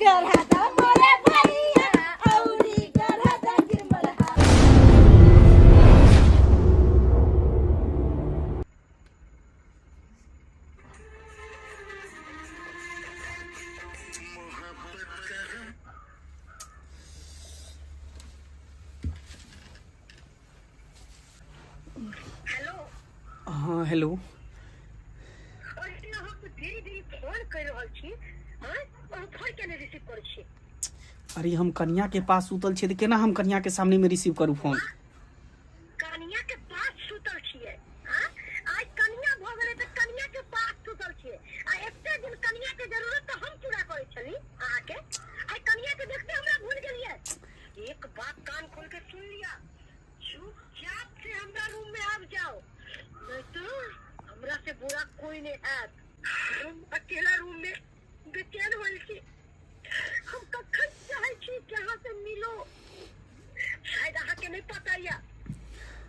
गढ़ा दा मोरे भैया औरी गढ़ा दा गिरमलहा। हाँ हेलो। अरे हम कन्या के पास सुतल छियै तऽ केना हम कन्या के सामने में रिसीव करू फोन? कनिया के पास सुतल छियै। हाँ, आइ कनिया भऽ गेलै तऽ कनिया के पास सुतल छियै आ एते दिन कनिया के जरूरत तऽ हम पूरा करै छली अहाँके, आइ कनिया के देखते हमरा भूल गेलियै। एक बात कान खोल के सुन लिया, चुपचाप से हमरा रूम में आबि जाओ, नहीं तो हमरा से बुरा कोई नहीं आयत। हम अकेला रूम में बेचैन होल छी, हम कखन चाहै छी कि अहाँ से मिलो, शायद अहाँ के नहीं पता या।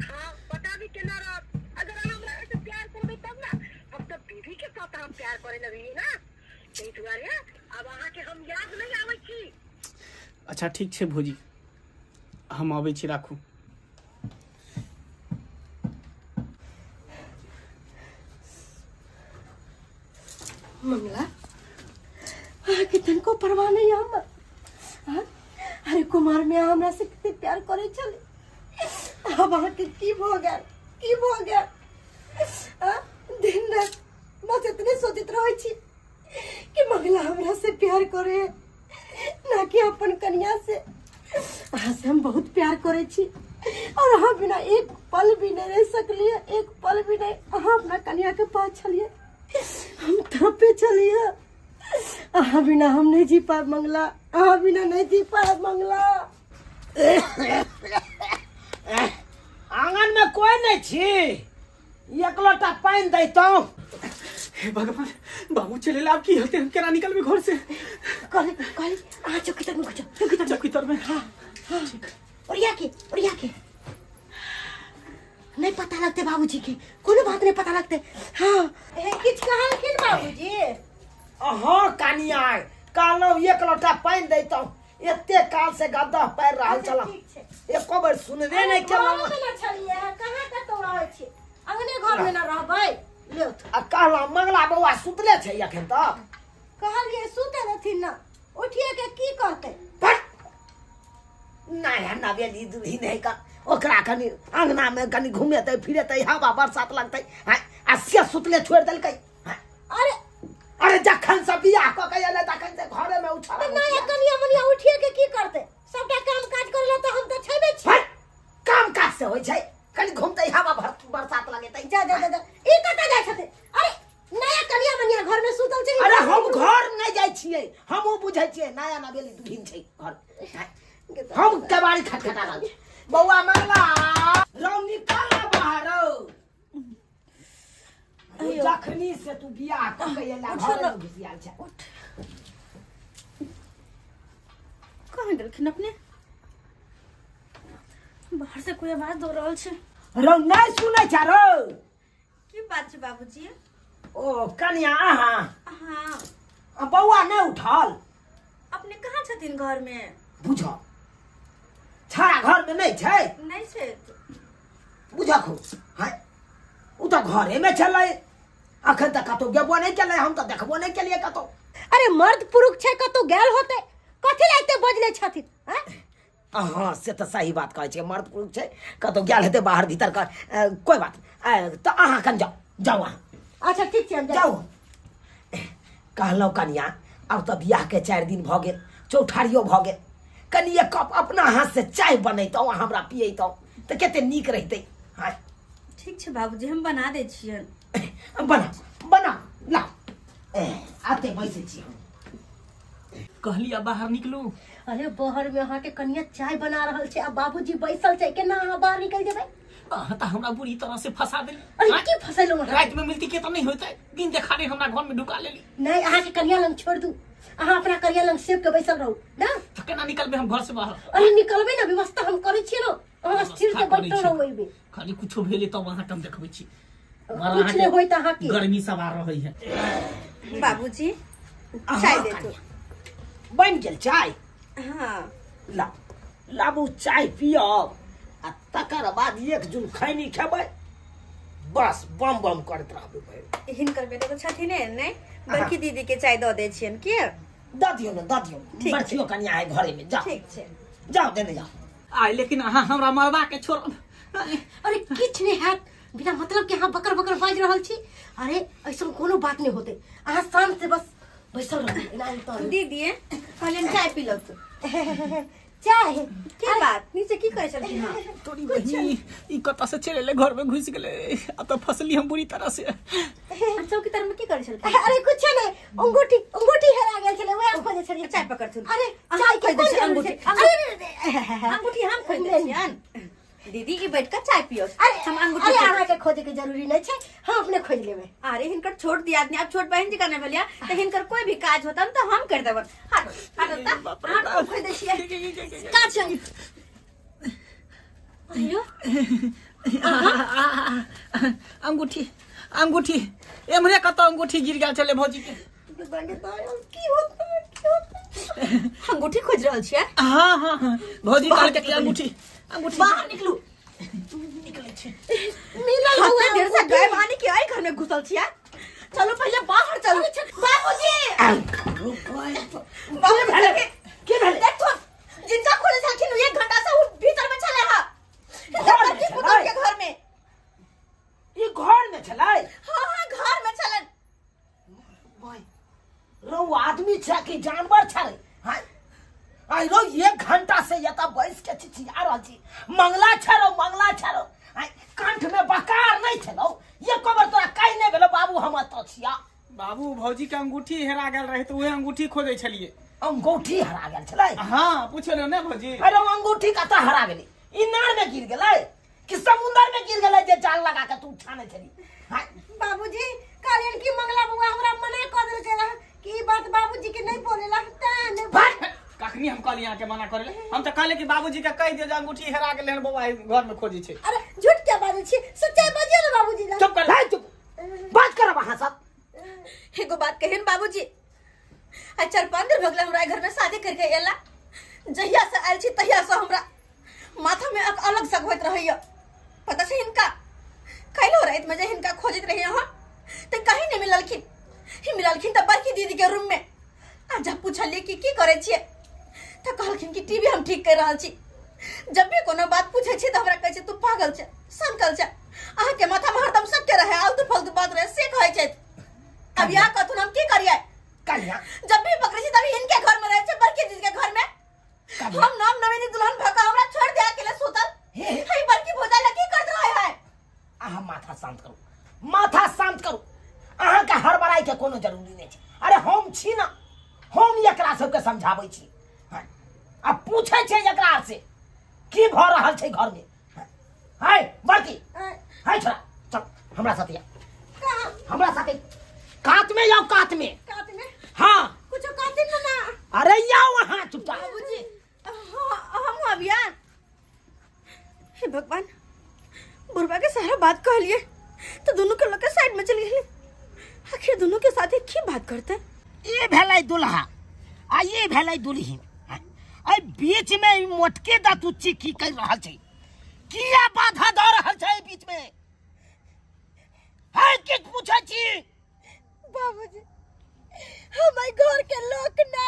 हाँ पता भी केना रहत, अगर अहाँ हमरा से प्यार करबै तब ना। हम तऽ बीबी के साथ हम प्यार करे लगलियै ना, ताहि दुआरे आब अहाँ के हम याद नहीं आबै छी। अच्छा ठीक छै भौजी, हम अबै छी, राखू। मंगला अहाँके तनिको परवाह नहीं हमर? हाँ? अरे कुमार में हमरा से कते प्यार करे छले, अब अहाँके की भऽ गेल, की भऽ गेल? हाँ? दिन रात बस इतने सोचैत रहै छी कि मंगला हमरा से प्यार करे ना कि अपन कन्या से। अहाँ से हम बहुत प्यार करे छी और अहाँ बिना एक पल भी नहीं रह सकलिए, एक पल भी नहीं। अहाँ अपना कन्या के पास छलिए, हम तड़पे छलिए। अहाँ बिना हम नहीं जी पाएब मंगला, अहाँ बिना नहीं जी पाएब मंगला। आंगन में कोई नहीं छी, एक लोटा पानि दैतहुँ। हे भगवान, बाबू चले आब की होते, हम केना निकलबै घर से? कहली कहली अहाँ चौकी तर में घुसो, चौकी तर में। चौकी तर में? हाँ हाँ ठीक। ओरिया के, ओरिया के नहीं पता लगते बाबूजी के, कोनो बात नहीं पता लगते। हाँ ए, किछ कहलखिन बाबूजी? हाँ कनिया, कहलहुँ एक लोटा पानि दैतहुँ, एते काल से गद्दा पारि रहल छलहुँ, ठीक छै। एको बेर सुनबे नहि केलहुँ। घरमे ने छलियै, कहाँ कतौ रहै छी, अंगने घरमे ने रहबै। लियौ। आ कहलहुँ मंगला बौआ सुतले छै एखन तक? कहलियै सुते रहथिन ना, उठिए के की करतै? फट नया नवेली दुल्ही नहीं का, ओकरा कनि अंगना में कनि घुमेतै फिरेतै, हवा बरसात लगतै, हाँ, आ से सुतले छोड़ि देलकै। हाँ। अरे अरे जखन से बियाह कऽ के एलै तखन से घरे में उछल। तऽ नया कनिया मनिया उठिए के की करतै? सबटा काम काज करै लए तऽ हम तऽ छेबे छी। फट काम काज से होइ छै, कनि घुमतै हवा बरसात लगेतै। जा जा जा जा, ई कतऽ जाइ छथिन? अरे नया कनिया मनिया घर में सुतल छै। अरे हम घर नहीं जाइ छियै, हमहूँ बुझै छियै नया नवेली दुल्हिन छै घर। हम केबाड़ी खटखटा रहल छी। बौआ मंगला रौ निकल ना बाहर रौ। जखनी से तू बियाह कऽ के एला घर में घुसियाल छै। कहाँ गेलखिन अपने? बाहर से कोई आवाज दऽ रहल छै। रौ नहीं सुनै छ रौ? की बात छै बाबूजी? ओ कनिया अहाँ? हाँ। आ बौआ नहीं उठल? अपने कहाँ छथिन घर में? बुझ छाड़ा घर में नहीं छै? नहीं छै। बुझक हो हाँ, उ तऽ घरे में छलै, अखन तक कतौ गेबो नहीं केलै, हम तऽ देखबो नहीं केलियै कतौ। अरे मर्द पुरुष छै, कतौ गेल होतै, कथी लए एते बजले छथिन? हाँ? हाँ से तऽ सही बात कहै छियै, मर्द पुरुष छै, कतौ गेल हेतै बाहर भीतर कर, कोई बात नहीं। तऽ अहाँ कन जाउ, जाउ अहाँ। अच्छा ठीक छै, हम जाइ। जाउ। कहलहुँ कनिया, आब तऽ बियाह के 4 दिन भऽ गेल, चौठारियो भऽ गेल, कनि एक कप अपना हाथ से चाय बनैतहुँ आ हमरा पियैतहुँ तऽ कते नीक रहितै। हाँ ठीक छै बाबूजी, हम बना दै छियनि। बना बना ला, आते बैसै छी हम। कहली अब बाहर निकलू। अरे बाहर में अहाँ के कनिया चाय बना रहल छै आ बाबूजी बैसल छै, केना अहाँ बाहर निकल जेबै? अहाँ तऽ हमरा बुरी तरह से फंसा देली। अरे की फंसेलहुँ अहाँ? राति में मिलती के तऽ नहीं होते, दिन देखारे हमरा घर में ढुका लेली। नहीं, अहाँ के कनिया लंग छोड़ दू, अहाँ अपना कनिया लंग सेब के बैसल रहू ना। तऽ केना निकलबै हम घर से बाहर? अरे निकलबै ना, व्यवस्था हम करै छियै ना, अहाँ स्थिर से व्यवस्था करै बैठल छी। रहू ओहिमे। खाली कुछो भेलै तब अहाँके हम देखबै छी। कुछ नहीं होइत अहाँके। गर्मी सवार रहै है। बाबूजी अहाँ चाय दे दू। कनिया। बनि गेल चाय? हाँ। ला लाबू चाय पियब आ तकर बाद एक जुन खैनी खेबै, बस बम बम करैत रहबै भरि। हिनकर बेटा तऽ छथिन नहि, बड़की दीदी के चाय दऽ दै छियनि के? दऽ दियौ ने, दऽ दियौ। ठीक। बड़कियो कनिया है घरे में, जाओ। ठीक छै। जाओ देने जाओ। आइ लेकिन अहाँ हमरा मरबा के छोड़ब। अरे किछु नहि हैत, बिना मतलब के अहाँ बकर बकर बाजि रहल छी। अरे ऐसन कोनो बात नहीं होते, अहाँ शांत से बस बैसल रहू। एना तो दीदी कहलियनि चाय पी लौ। चाय के बात नीचे की करै छलखिन हँ? तोरी बहिनी ई कतऽ से चलि एलै, घर में घुसि गेलै, अब तऽ फसली हम बुरी तरह से। चौकी तर में की करै छलखिन? अरे कुछ नहीं, अंगूठी अंगूठी हेरा गेल छलै, वएह खोजै छलियै। चाय पकड़थुन। अरे अहाँ चाय के खोजि दै कोन छियै जरूरी अंगूठी। छै? अरे अंगूठी हम खोजि दै छियनि दीदी, ई बैठ कऽ चाय पियो। अरे हम अंगूठी अरे खोजि- अहाँके खोजे के जरूरी नहीं छै, हम अपने खोज लेबै। अरे हिनकर छोट दियादनी, आब छोट बहन जी का नहीं भेलिया तऽ हिनकर कोई भी काज होतन तऽ हम कर देबन। हट हट बाप रे हट, बाप। खोजि दै छियै। का छै? अयो अंगूठी अंगूठी एम्हरे कतऽ अंगूठी गिर गेल छलै भौजी के। की होतै, की होतै? अंगूठी खोजि रहल छियै? हाँ हाँ हाँ, भौजी कहलकै कि अंगूठी अंगूठी। बाहर निकलू। निकलै छै। मिलल हते हुआ देर से गायब आने के आई घर में घुसल छियै। चलो पहले बाहर चलो। बाबूजी के भेलै? के भेलै? देखो जिनका खोजे छलखिन एक घंटा से उ भीतर में छले हा, घर में बड़की पुतोह छलै? के घर में। ई घर में छलै? हाँ हाँ घर में छलन। रौ आदमी छै कि जानवर छै रे? हाँ? आइ रौ एक घंटा से एतऽ बैस के चिचिया रहल छी, मंगला छै रौ, मंगला छै रौ। आइ कंठ में बकार नहि छलौ, एको बेर तोरा कहि नहि भेलौ बाबू हम एतऽ छिया। बाबू भौजी के अंगूठी हेरा गेल रहे तऽ उहे अंगूठी खोजै छलियै। अंगूठी हरा गेल छलै? हाँ पूछे ने भौजी। अरे अंगूठी कतऽ हरा गेलै? इनार में गिर गेलै कि समुंदर में गिर गेलै जे जाल लगा के तू छाने छली? हाँ? बाबूजी कहलियनि कि मंगला बउआ हमरा मना कऽ देलकै रह कि ई बात बाबूजी के नहीं बोलेला, तें नहि। भाग। कखनी हम कहली अहाँके मना करै ले? हम तऽ कहले कि बाबूजी के कहि दियौ जे अंगूठी हेरा गेलै हन, बौआ घर में खोजै छै। अरे झूठ क्या बाजै छी, सच्चाई बाजियौ ने बाबूजी लग। चुप कर। भाई चुप, बात करब अहाँ सब। एगो बात कहियन बाबूजी, आ 4-5 दिन भऽ गेलै हमरा घर में शादी करके एला, जहिया से आयल छी तहिया से हमरा माथा में एक अलग शक होइत रहैया। पता छै हिनका काल्हि राति में जे हिनका खोजैत रहियै हम तऽ कहीं नहीं मिललखिन। ही मिललखिन तऽ बड़की दीदी के रूम में, आ जब पूछलियै कि की करै छियै तऽ कहलखिन कि टीवी हम ठीक कर रहल छी। जब भी कोनो बात पूछै छियै तऽ हमरा कहै छै तू पागल छै, सनकल छै, अहाँके माथा में हरदम सबके रहै, आलतू फालतू बात रहै, से कहै छथि। अब यहाँ कहथुन हम की करियै? कन्या जब भी पकड़ै छी तभी हिनके घर में रहै छै, बड़की दीदी के घर में। हम नाम नवीनी दुल्हन भऽ कऽ हमरा छोड़ दे अकेले सुतल। हे। हे बड़की भौजाई लए की करत रहै है? अहाँ माथा शांत करू, माथा शांत करू। अहाँके हड़बड़ाई के कोनो जरूरी नहि छै। अरे हम छी ना, हम एकरा सबके समझाबै छी। हाँ, आ पूछै छै एकरा से की भऽ रहल छै घर में। हाय बड़की, हाय छोरा, चल हमरा साथे आ। कहाँ? हमरा साथे कात में जाओ, कात में। कात में? हाँ। कुछो कहथिन ना ना। अरे जाओ अहाँ चुपचाप। बाबूजी हाँ हम अभियान। हे भगवान, बुढ़वा के सारा बात कहलिए तो दोनों के लोग के साइड में चली गेली। आखिर दोनों के साथ एक ही बात करते। ई भेलै दुल्हा आ ई भेलै दुल्हिन। एहि बीच में ई मोटके दतुच्ची की कर रहल छै, किया बाधा दऽ रहल छै एहि बीच में? है किछु पूछै छी? बाबूजी हम एहि घर के लोक ना,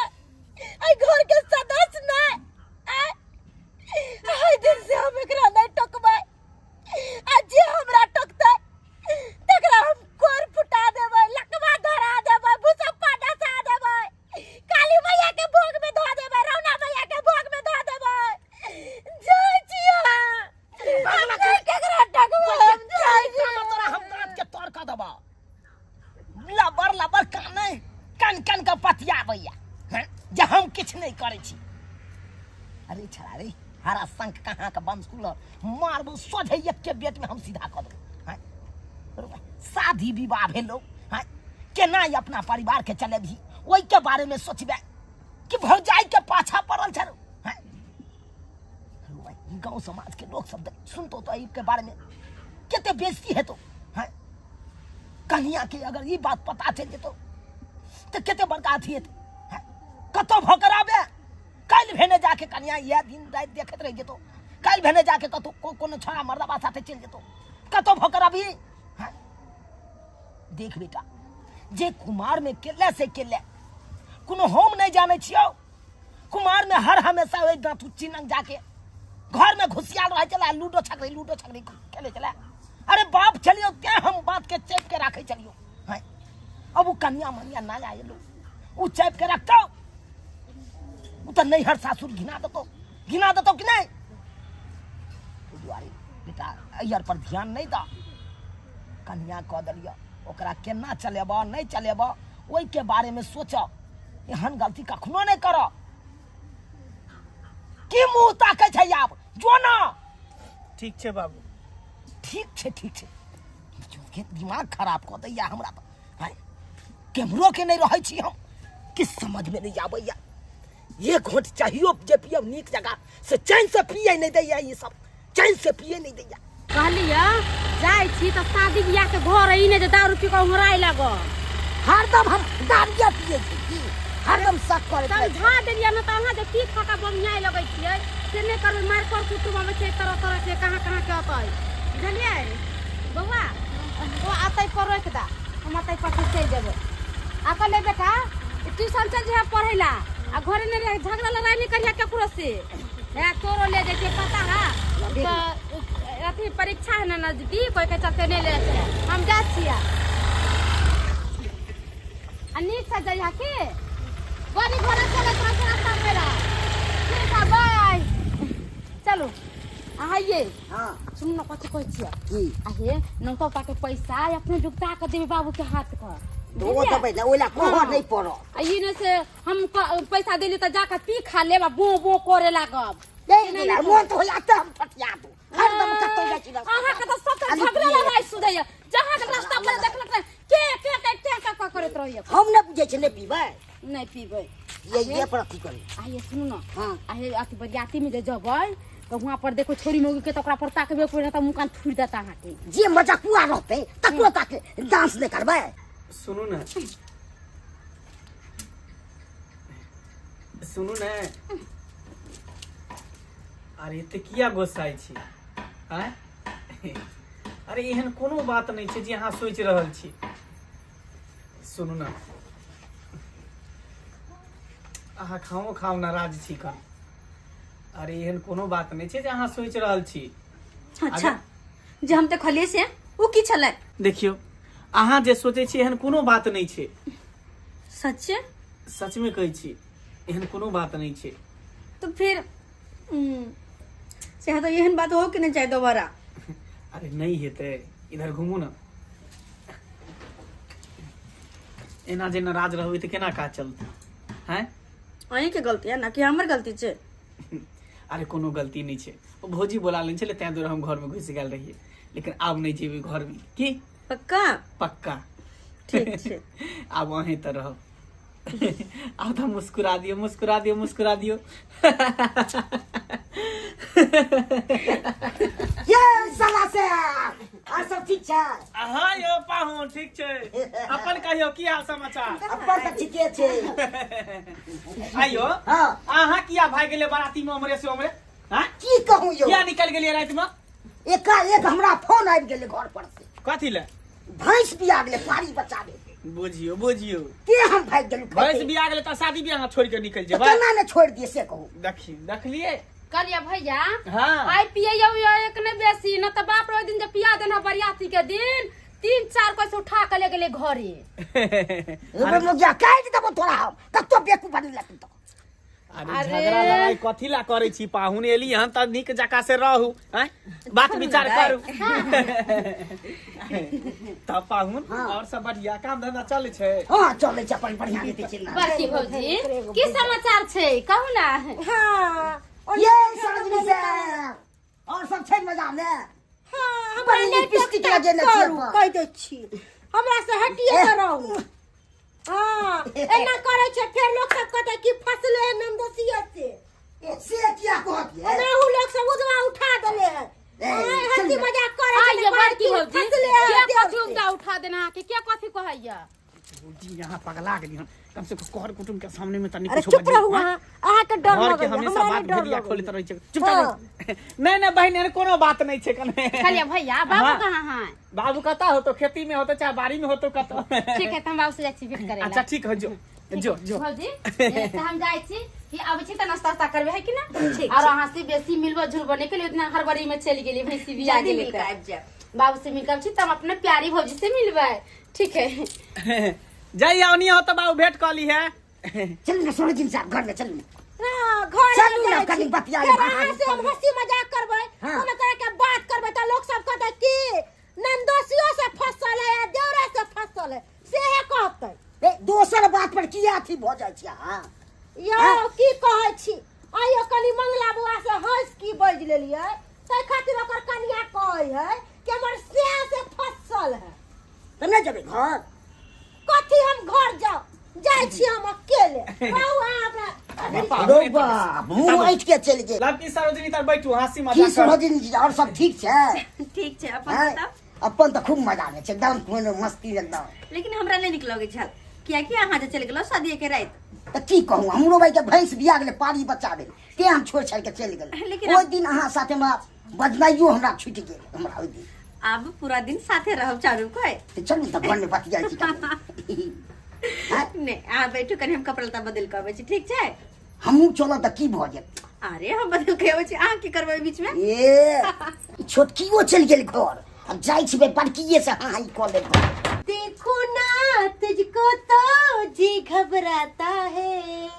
एहि घर के सदस्य ना, एहि दिन से हम एकरा नहीं टोकबै, आ जे हमरा टोकतै तकरा हम कोर फुटा देबै, लकवा धरा देबै, भूसप्पा डसा देबै, काली मैया के भोग में धो देबै, रौना मैया के भोग में धो देबै। जाइ छी हम नहीं केकरा टोकबै, हम जाइ छी। तोरा हम दाँत के तोड़ कऽ देबौ। लबर लबर कानै कन कन के पतियाबैया हैं, जे हम किछु नहि करै छी। अरे छड़ा रे, हरा शंख कहाँ के बंश कुल मारबो सोझे एक बेट में हम सीधा कऽ देबो। हैं, शादी विवाह भेलो, हैं, केना ई अपना परिवार के चलेबही ओहि के बारे में सोचबे कि भौजाई के पाछा पड़ल छौ। हैं, गांव समाज के लोग सब सुनतो तो के बारे में कते बेइज्जती हेतो। हैं, कन्या के अगर ई बात पता चलि जेतो तो कते बड़का अथी हेतै। हैं, कतौ भकरा कनिया इएह दिन राति देखैत रहि जेतौ, काल्हि भेने जाके कतौ कोनो छौड़ा मर्दबा साथे चलि जेतौ, कतौ भऽ कर अभी। देख बेटा, जे कुमार में केले से केले, कोनो हम नहीं जाने छियौ। कुमार में हर हमेशा ओहि दाँतुच्ची नंग जाके घर में घुसियाल रहे चला, लूडो छकरी खेले चला। अरे बाप चलियो तें हम बात के चेप के राखे चलियो। हैं अब वो कन्या मनिया ना आयलो, वो चेप के रखतो, वो तो नैहर सासुर घिना देतो, घिना देतो कि नहीं। तो दुआरे बेटा अयर पर ध्यान नहीं दा, कन्या कह दलिया ओकरा केना चलेबा नहीं चलेबा ओहि के बारे में सोच, एहन गलती कखनो नहीं कर। की मुँह ताकै छै आब जो ना। ठीक छै बाबू, ठीक छै ठीक छै। दिमाग खराब कऽ दैया हमरा तऽ, केम्हरो के नहीं रहै छी हम, किछु समझ में नहीं आबैया। एक घोट चाहियो जे पियब नीक जगह से चैन से पिए नहीं दैया, ई सब चैन से पिए नहीं दैया। कहलियै जाइ छी तऽ शादी बियाह के घर ई नहि जे दारू पी कऽ उमराय लागल। हरदम हम दारुए पिए छी की, हरदम शक करैत रहै छी। समझा देलियै ने तऽ अहाँ जे पी खा कऽ बमियाइ लगै छियै से नहि करबै, मारि कर कुटुम अबै छै तरह तरह के, कहाँ कहाँ के अतै, बुझलियै बौआ? ओ अतै पर रोकि दे, हम अतै पर से चलि जेबै। आ कहलियै बेटा ट्यूशन चलि जइहे पढ़ै लए, आ घरे नहि रह, झगड़ा लड़ाइ नहि करिहे ककरो से। हे तोरो ले जाइ छै पता है तऽ अथी परीक्षा है ना नजदीक, ओहिके चलते नहि ले छै। हम जाइ छियै, आ नीकसँ जइहे की, गाड़ी घोड़ा चलैत रहै छै रास्ता पेरा। ठीक है बाय, चलू। आइए हाँ सुनू ने कथी कहै छियै की? आहे नौता उता के पैसा अपने जुगता के देबै बाबू के हाथ पर। ओ देबै ने, ओहि लए कहऽ नहि पड़त। आ ई नहि से हम पैसा देली तऽ जाके पी खा लेब आ बो बो करे लागब। मोन तऽ होइया तऽ हम फटिया दू, हरदम कतौ जाइ छी। अहाँके तऽ सब झगड़ा लड़ाइ सुझैया, जहाँ के रास्ता पर देखलक के के के के के करैत रहैया। हम नहि बुझै छी, नहि पीबै नहि पीबै ये पर अथी करी। आइए सुनू ने, आइए अथी बरियाती में जे जबै तऽ वहाँ पर देखो छोरी मौगी के तऽ ओकरा पर ताकबे कोइ नहि तऽ मुँह कान थुरि देता अहाँके। जे मजाकुआ रहतै तकरो ताके डांस नहि करबै। सुनू ने, सुनू ने, अरे एते किया गोस्साइ छी? आँय, अरे एहन कोनो बात नहि छै जे अहाँ सोचि रहल छी। सुनू ने, अहाँ खाओ खाओ नाराज छी कन। अरे एहन कोनो बात नहि छै जे अहाँ सोचि रहल छी। अच्छा जे हम देखलियै से ओ की छलै? देखियौ अहाँ जे सोचै छी एहन कोनो बात नहि छै। सच? सच में कहै छी एहन कोनो बात नहि छै। तो फिर से तो एहन बात हो के नहीं चाहे दोबारा। अरे नहीं हेतै, इधर घूमू ना। एना जे नाराज रहबै तऽ केना काज चलतै? हैं अहीं के गलती है ना कि हमर गलती छै? अरे कोनो गलती नहीं छै, ओ भौजी बोला लेने छलै तें दुआरे हम घर में घुसि गेल रहियै, लेकिन आब नहीं जेबै घर में। की पक्का? पक्का ठीक छै। आब अहीं तऽ रहब। आब तऽ मुस्कुरा दियौ, मुस्कुरा दियौ, मुस्कुरा दियौ। ये साला से आर सब ठीक छै? हाँ यौ पाहुन ठीक छै, अपन कहियौ की हाल समाचार? अपन तऽ ठीके छै। आइयो हाँ अहाँ किया भागि गेलियै बाराती में उमरे से उमरे? हाँ की कहूँ यौ, किया निकल गेलियै राति में? एकाएक हमरा फोन आबि गेलै घर पर से। कथी ले? भैंस बिया गेलै पारी बचाबे। बुझियौ बुझियौ के हम भागि गेलहुँ। भैंस बिया गेलै तऽ शादी बियाह छोड़ि के निकलि जेबै? केना ने छोड़ि दियै से कहू। देखी देखलियै कहलियै भैया हाँ आइ पियै एक नहि बेसी न तऽ बाप रे ओहि दिन जे पिया देना बरियाती के दिन 3-4 पैसा उठा के ले गेलै घरे। काटि देबो तोरा हम, कतो बेकूफ बनेलक तो। अरे झगड़ा लड़ाई कथी ला करै छी पाहुन? एली हन तऽ नीक जकाँ से रहू, हैं बात विचार करू। तब पाहुन और सब बढ़िया काम धंधा चलै छै? हाँ चलै छै अपन बढ़िया रीति छै। बड़की भौजी की समाचार छै कहू ना? हाँ ये सरोजनी से और सब छै मजा में? हाँ हमरा बड़ी नहि लिपस्टिक लगेने छियै करू कहि दै छी, हमरा से हटिए के रहू। हाँ एना करै छै फेर लोक सब कहतै कि फसले है नंदोसिया से। से किया कहत ये? एनाहु लोक सब उदवा उठा देले है। हंसी मजाक करै छै। आइए बड़की भौजी फसले है के कथी उदवा उठा देना के कथी कहैया? भौजी यहाँ पगला गेली हन, कम से कम कर कुटुम के सामने में तनी अरे कुछ चुप रहू अहाँ, अहाँ के डर घर के लगैया, हमेशा हमरा बात नहि डर भेड़िया खोलैत लगैया। रहै छै। चुपचाप नहीं नहीं बहन, एहन कोनो बात नहीं छै कने। कहलिए भैया बाबू हाँ। कहाँ है? बाबू कता हो तो खेती में होतो चाहे बाड़ी में होतो कतौ। ठीक है, त हम बाबू से जाइ छी भेंट करे। अच्छा ठीक है, जो जो जो भौजी त हम जाइ छी, कि आबै छी त नाश्ता उस्ता करबै है कि ना? और अहाँ से बेसी मिलबो जुलबो नहीं केलिए, उतना हड़बड़ी में चलि गेली, भैंसी बिया जल्दी गेली मिल त। के आबि जायब। बाबू से मिलकर छी त हम अपने प्यारी भौजी से मिलबै। ठीक है, जाइए ओनी हो तो बाबू भेंट कली है। चलू ना सरोजिनी साहब घर में चलू ना। ना, घर चलू ना, जाइ कनी छी। बतिया फेर लेब, अहाँ से हम हंसी मजाक करबै, हाँ। कोनो तरह के बात करबै त लोक सब कहतै कि नंदोसियो से फसल है या देवरा से फसल है, सेहे कहतै। ए, दोसर बात पर किया अथी भऽ जाइ छी अहाँ? यौ की कहै छी, आइयो कनी मंगला बुआ से हंस की बाजि लेलियै, ताहि खातिर ओकर कनिया कहै है कि हमर स्नेह से फसल है। तऽ नहि जेबै घर? कथी हम घर जाउ, जाइ छी हम अकेले। कहू अहाँ अपना। रौ बाप, मुँह ऐठ के चलि गेल। लड़की सरोजिनी तर बैठू हंसी की मजाक करू। सरोजिनी जी और सब ठीक छै? ठीक छै, अपन हैं? बताउ। अपन तऽ खूब मजा आबै छै एकदम, कोनो मस्ती एकदम। लेकिन हमरा नहि नीक लगै छल, कियाकि अहाँ जे चलि गेलहुँ शादी के राति। तऽ की कहू, हमरो भाई के भैंस बिया गेलै, पारी बच्चा भेल, तें हम छोड़ि छाड़ि के चलि गेलहुँ। लेकिन ओहि दिन अहाँ साथे हमरा बजनाइयो हमरा छुटि गेल हमरा ओहि दिन। आब पूरा दिन साथे रहब चारू कोइ। तऽ चलू तऽ घरमे बतियाइ छी कनी। हैं? नहि अहाँ बैठू कनी, हम कपड़ा लत्ता बदलि कऽ अबै छी, ठीक छै? हमहूँ चलब तऽ की भऽ जायत? अरे हम बदलि कऽ अबै छी, अहाँ की करबै बीच में? ए छोटकियो चलि गेल घर, अब जाइ छी बड़किए से हाँ हाँ कऽ लेब। देखो ना तुझको तो जी घबराता है,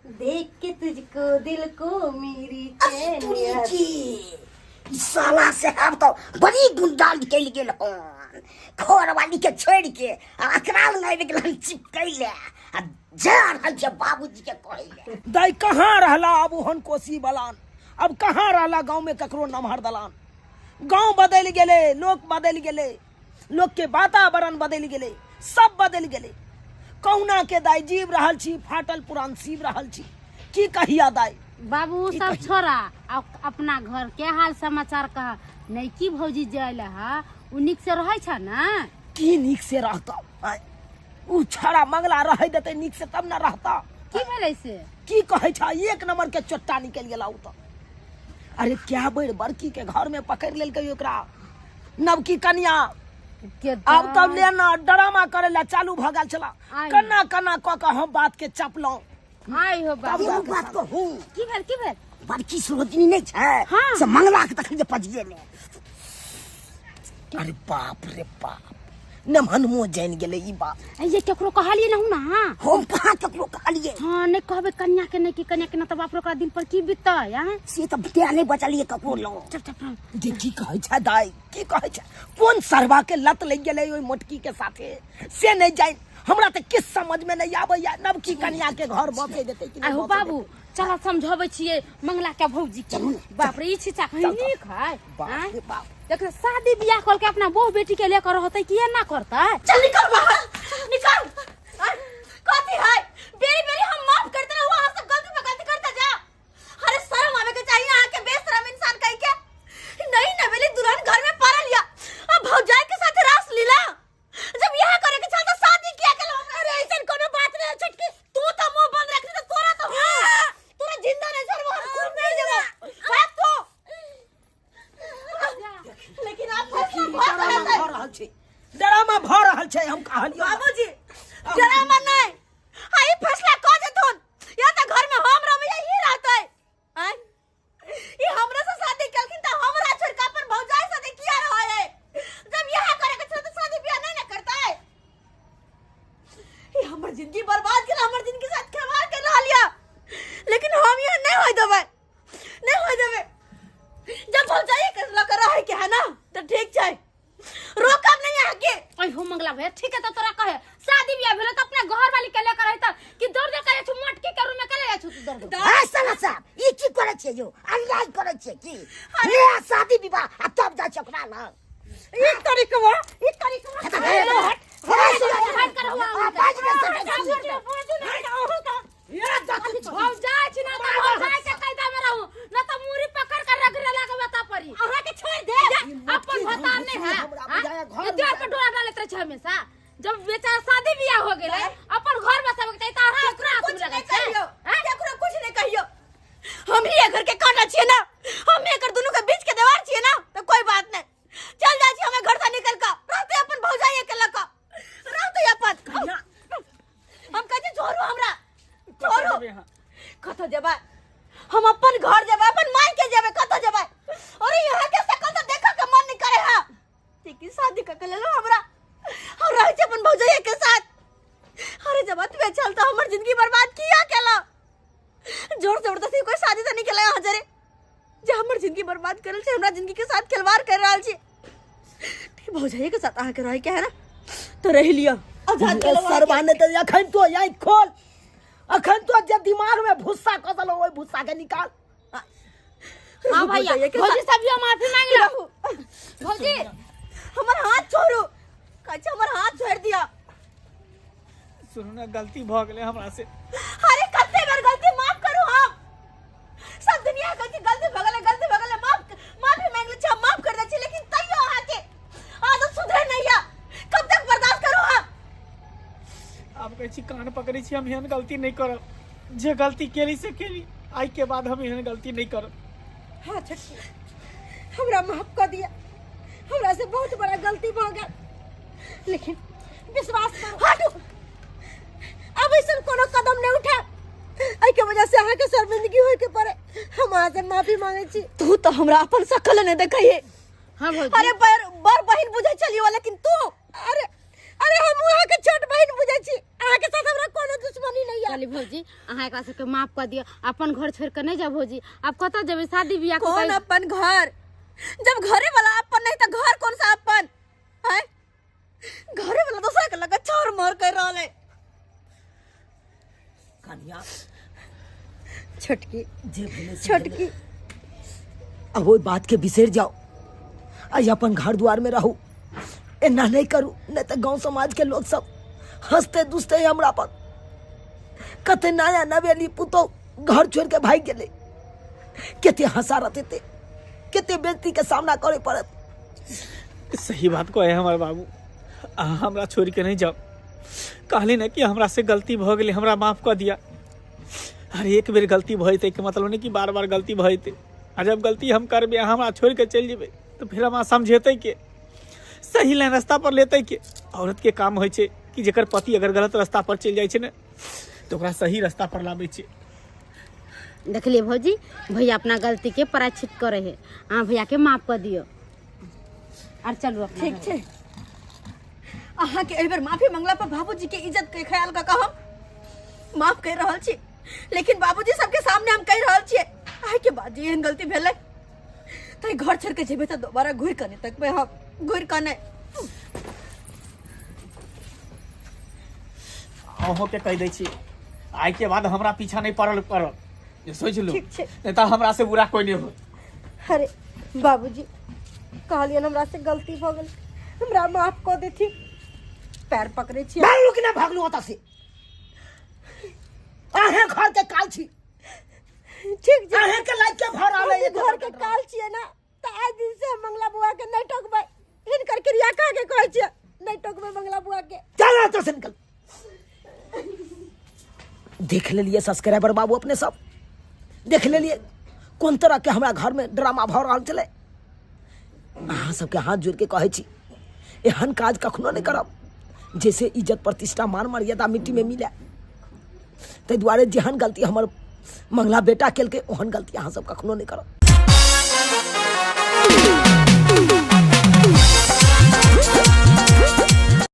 देख के तुझको दिल को मेरी चैन तुरी आता। जी, ई साला साहब तऽ बड़ी गुंडा निकलि गेल हन, घरवाली के छोड़ि के आ अकरा लग आबि गेल हन चिपकै ले आ जा रहल छै बाबूजी के कहै ले। दाई कहाँ रहला अब ओहन कोसी बलान, अब कहाँ रहला गाँव में ककरो नमहर दलान। गाँव बदलि गेलै, लोक बदलि गेलै, लोक के वातावरण बदलि गेलै, सब बदलि गेलै। कहुना के दाई जीव रहल छी, फाटल पुरान सीब रहल छी, की कहिया दाई। बाबू सब छोड़ा, आ अपना घर के हाल समाचार कह। नहीं की भौजी जाय हा, उ नीक से रहै छ ना? की नीक से रहता, उ छड़ा मंगला रहै देतै नीक से तब ना रहता। की भेलै से? की कहै छ, एक नंबर के चोट्टा निकलि गेला उ तऽ। अरे क्या बेर बड़की के घर में पकड़ लेलकै ओकरा नवकी कनिया। के आब तब लेना ड्रामा करे ला चालू भऽ गेल छला, आइ। कन्ना कन्ना कऽ के हम बात के चपलहुँ। आइ हो बाबू। एगो बात कहू? की भेल की भेल? बड़की सरोजिनी नहि छै हाँ। से मंगला के तखन जे पजिएले। अरे बाप रे बाप, नमहनमो जानि गेलै ई बात। ये केकरो कहलिए ना ना? हम कहाँ ककरो कहलियै? हाँ नहीं कहबे कन्या के, नहीं कि कन्या के ना तो बाप रे ओकरा दिल पर की बीततै? आँ? से तऽ तें नहि बचलियै ककरो लग। चुप चुप रह। जे की कहै छै दाई, की कहै छै, कोन सरवा के लत लागि गेलै ओहि मोटकी के साथे से नहि जानि। हमरा तऽ किछु समझ में नहि आबैया, नवकी कन्या के घर बसै देतै कि नहि आहो बसै बाबू चला समझाबै छियै मंगला के भौजी के। बाप रे ई छिचा कहीं नीक है। बाप रे बाप, देख शादी बियाह कल के अपना बहु बेटी के लेकर रहतै कि ना करतै? चल निकल बाहर, निकल। कथी है, बेरी बेरी हम माफ करते रहू, अहाँ सब गलती पे गलती करते जा। अरे शर्म आवे के चाहिए अहाँ के, बेशरम इंसान कह के। नहीं नवेली दुल्हन घर में पड़ल या अब भौजाई के साथ रास लीला। जब यह करे के चलता शादी किया के लोग। अरे ऐसन कोनो बात नहीं छटकी, तू तो मुंह बंद रखनी तो तोरा तो तोरा जिंदा नहीं छोड़बो हम, खून नहीं देबो बात तो। लेकिन आप फैसला बहुत ड्रामा गलत है भऽ रहल छै, ड्रामा भऽ रहल छै, हम कहलियौ बाबूजी। ड्रामा नहीं, हां ई फैसला क देथुन, या त घर में हम रहबै या ई रहतै। आय ई हमरा से शादी केलखिन त हमरा छोड़ के अपन भौजाई शादी किया रहै है? जब यह करे के छल त शादी बियाह नहीं ना करतै। ई हमर जिंदगी बर्बाद केला, हमर जिंदगी साथ खिलवाड़ कर रहल या। लेकिन हम यह नहीं होय देबै, नहीं होय देबै। जब भौजाई के लग रहे के है ना त ठीक छै, रोकब नहीं यहाँ के। ओइ हो मंगला भैया ठीक है, तो तोरा कहे शादी बियाह भेलो त अपना घर वाली के लेकर रहत कि दौड़ दौड़ करे छु मोटकी के रूम में करे छु तू दौड़ दौड़। ए साला साहब, ई की करै छियै यौ? अन्याय करै छियै की? नया शादी विवाह आ तब जाइ छै ओकरा लग। ई तरीकवा, ई तरीकवा। हट, हट कर हुआ। बाजि नहि सकै छी। भौजाई छी ना त भौजाई के कायदा में रहू, ना त मुरी पकड़ कर रगड़े लागबे त परी। अहाँ के छोड़ दे, अपन भतार नहीं है हमरा बुझाया घर ये द्वार पर डोरा डालैत रहे छै हमेशा। जब बेचारा शादी बियाह हो गेलै हम ही घर के कांटा छियै ना, हम ही एकर दुनू के बीच के दीवार छियै ना, तो कोई बात नहीं, चल जाइ छी हमें घर से निकल के, रहते अपन भौजाई के लक रहते अपन। हम कहै छी छोड़ू हमरा, छोड़ू। कतऽ जेबै हम? अपन घर जेबै, अपन माय के जेबै, कतऽ जेबै? अरे यहाँ के शकल तो देखऽ के मन नहीं करे है। लेकिन शादी कर के लेलो हमरा, हम रहै छी अपन भौजाई के साथ। अरे जब अतबे चलता हमर जिंदगी बर्बाद किया केला? जोर जबरदस्ती कोई शादी तो नहीं केला यहाँ जरे, जे हमर जिंदगी बर्बाद करल छै, हमरा जिंदगी के साथ खिलवाड़ कर रहल छै। ठीक भौजाई के साथ अहाँ के रहे के है ना, तो रह लिया। आजाद केलो सरवा ने तो अखन तो आँखि खोल, अखन तो जे दिमाग में भुस्सा कसल ओहि भुस्सा के निकाल। हां भैया, भौजी सब माफी मांग लो। भौजी हमर हाथ छोड़ू, कहै छै हमर हाथ छोड़ दिया। सुनू ना, गलती भ गेलै हमरा से। अरे कते बेर गलती माफ करू हम? सब दुनिया कहै छै गलती भ गेलै, गलती भ गेलै, माफ माफी मांग लै छी, हम माफ कर दै छी, लेकिन तैयो अहाँ के आदत सुधरे नहीं है। कब तक बर्दाश्त करू हम? आब कहै छी कान पकड़ै छी, हम एहन गलती नहीं करब। जे गलती केली से केली, आइ के बाद हम एहन गलती नहीं करब। हाँ छोटकी, हमरा माफ कर दिया, हमरा से बहुत बड़ा गलती भ गेल, लेकिन विश्वास करू हटू, अब ऐसा कोनो कदम नहीं उठा एहि के वजह से अहाँ के शर्मिंदगी होय के पड़े। हम अहाँ से माफी मांगे छी। तू तो हमरा अपन शकल नहीं देखैये। हां भौजी। अरे बड़ बहिन बुझै छलियो, लेकिन तू अरे अरे हम अहाँ के छोट बहिन बुझै छी, अहाँ के साथ हमरा कोनो दुश्मनी नहीं है। चली भौजी, अहाँ एकरा सबके माफ कर दियो, अपन घर छोड़ के नहीं जाओ भौजी। अब कतऽ जेबै शादी बियाह कौन अपन घर? जब घरे वाला अपन नहीं तो घर कौन सा अपन है? घरे वाला दूसरा के लगा छोर मोर कर रहल है। कन्या छोटकी जे भेलै से छोटकी, अब ओहि बात के बिसरि जाओ, आई अपन घर द्वार में रहू, एना नहीं करू, नहीं तो गांव समाज के लोग सब हंसते दुसते हमरा पर। कते नया नवेली पुतोह घर छोड़ के भागि गेलै, कते हंसा रहते, कते बेइज्जती के सामना करे पड़त। सही बात कहे हमर बाबू, अहाँ हमरा छोड़ के नहीं जाओ। कहली ना कि हमरा से गलती भ गेलै, हमरा माफ कर दिया। अरे एक बेर गलती भ जेतै के मतलब नहीं कि बार बार गलती भ जेतै। आ जब गलती हम करबै, अहाँ हमरा छोड़ के चलि जेबै, तो फिर हमरा समझेतै के, सही लाइन रास्ता पर लेतै के। औरत के काम होइ छै कि जेकर पति अगर गलत रास्ता पर चलि जाइ छै ने, तो ओकरा सही रास्ता पर लाबै छै। देखलिए भौजी, भैया अपना गलती के प्रायश्चित करे है, अहाँ भैया के माफ कर दियो। और चलू ठीक छै। अहाँ के एहि बेर माफी मंगला पर बाबूजी के इज्जत के ख्याल कऽ कऽ हम माफ कहि रहल छी, लेकिन बाबूजी सबके सामने हम कहि रहल छियै, आइ के बाद जे एहन गलती भेलै तऽ घर छोड़ के जेबै तऽ दोबारा घुरि कऽ नहि तकबै हम, घुरि कऽ नहि। अहूँ के कहि दै छी, आइ के बाद हमरा पीछा नहीं पड़ल करब, जे सोचि लू, ठीक छै। नहीं तऽ हमरा से बुरा कोई नहीं हो। अरे बाबूजी कहलियन हमरा से गलती भ गेल, हमरा माफ कऽ देथिन, पैर पकड़ै छी। भागलू कि ना भागलू ओतऽ से? अहें घर के काल छी। ठीक छै, अहें के लाइक के भर आले घर के काल छियै ना, तऽ आइ दिन से हम मंगला बुआ के नहीं टोकबै। हिनकर क्रिया कह के कहै छियै, नहीं टोकबै मंगला बुआ के। चल ओतऽ से निकल। देख लेलिए सब्सक्राइबर बाबू, अपने सब देख लेलिए कोन तरह के हमरा घर में ड्रामा भऽ रहल छलै। अहाँ सबके हाथ जोड़ के कहै छी, एहन काज कखनो नहीं करब जैसे इज्जत प्रतिष्ठा मान मर्यादा मिट्टी में मिले। ताहि दुआरे जेहन गलती हमर मंगला बेटा केलकै ओहन गलती अहाँ सब कखनो नहीं करब।